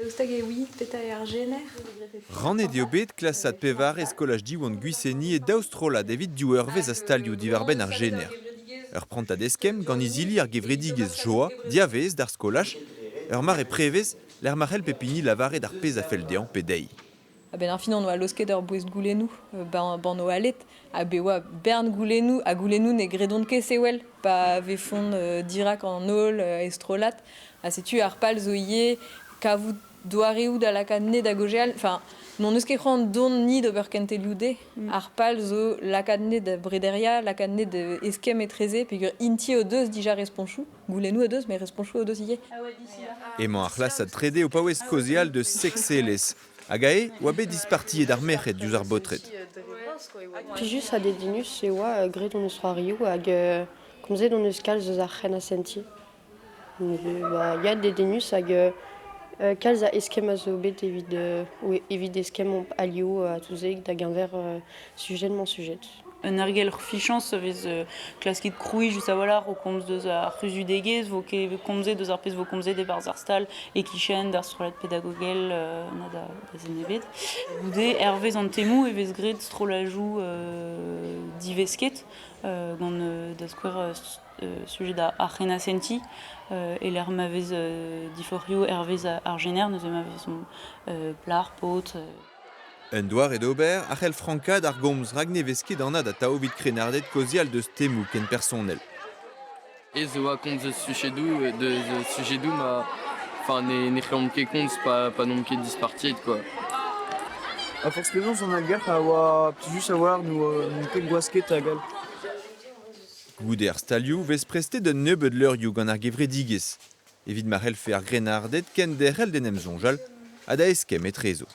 Daoust hag e ouiit petra eo ar jener? Rannet eo bet klasad pevare skolaj Diwan Gwiseni e daou strollad evit div eurvezh a stalioù diwar-benn ar jener. Ur prantad eskemm gant izili ar gevredigezh Joa diavaez d'ar skolaj, ur mare prevez lec'h ma c'hell pep hini lavaret ar pezh a fell dezhañ pe dezhi. A-benn ar fin on oa laosket ur bouest goulennoù ban oaled ha bet oa bern goulennoù ha goulennoù ne gredont ket sevel pa vefont dirak an holl e strollad. Ha setu ar pal zo ivez kavout doareoù da lakaat nez da gaozeal. Enfin, n'hon eus ket c'hoant dont ni d'ober kentelioù dezhe. Ar pal zo lakaat nez da brederiañ, lakaat nez da eskemm etreze peogwir int-i o deus dija responchoù. Goulennoù o deus, met responchoù o deus ivez. Emañ ar c'hlasad trede o paouez kaozeal deus sekselezh. Hag aze oa bet dispartiet ar merc'hed diouzh ar baotred. Plijus ha dedennus e oa graet hon eus c'hoarioù hag komzet hon eus kalz eus ar c'henasentiñ. Ba ya, dedennus hag kalz a eskemm a zo bet evit evit eskemm alioù ha tout se da geñver sujed-mañ-sujed. Un aergelc'h fichañs a vez klasket krouiñ just a-walc'h o komz deus ar c'huzhudegezh, vo ket komzet deus ar pezh vo komzet e-barzh ar stal e-kichen d'ar strollad pedagogel na da zen ebet. Goude, hervez an temoù e vez graet strollajoù divesket gant da skouer sujet ar c'henasentiñ e-lec'h ma vez diforc'hioù hervez ar jener, neuze ma vez plac'h, paotr. Un doare d'ober a c'hell frankaat ar gomz rak ne vez ket anat atav evit krennarded kaozeal deus temoù ken personel. Aes e oa komz eus sujedoù deus sujedoù ma enfin ne ne c'hellomp ket komz pa pa n'omp ket dispartiet quoi. A forzh penaos an aergelc'h a oa plijus a-walc'h n'oa ket gwasket hag all. Goude ar stalioù 'vez prestet un nebeud leurioù gant ar gevredigezh evit ma c'hellfe ar grennarded kenderc'hel d'en em soñjal ha da eskemm etrezo.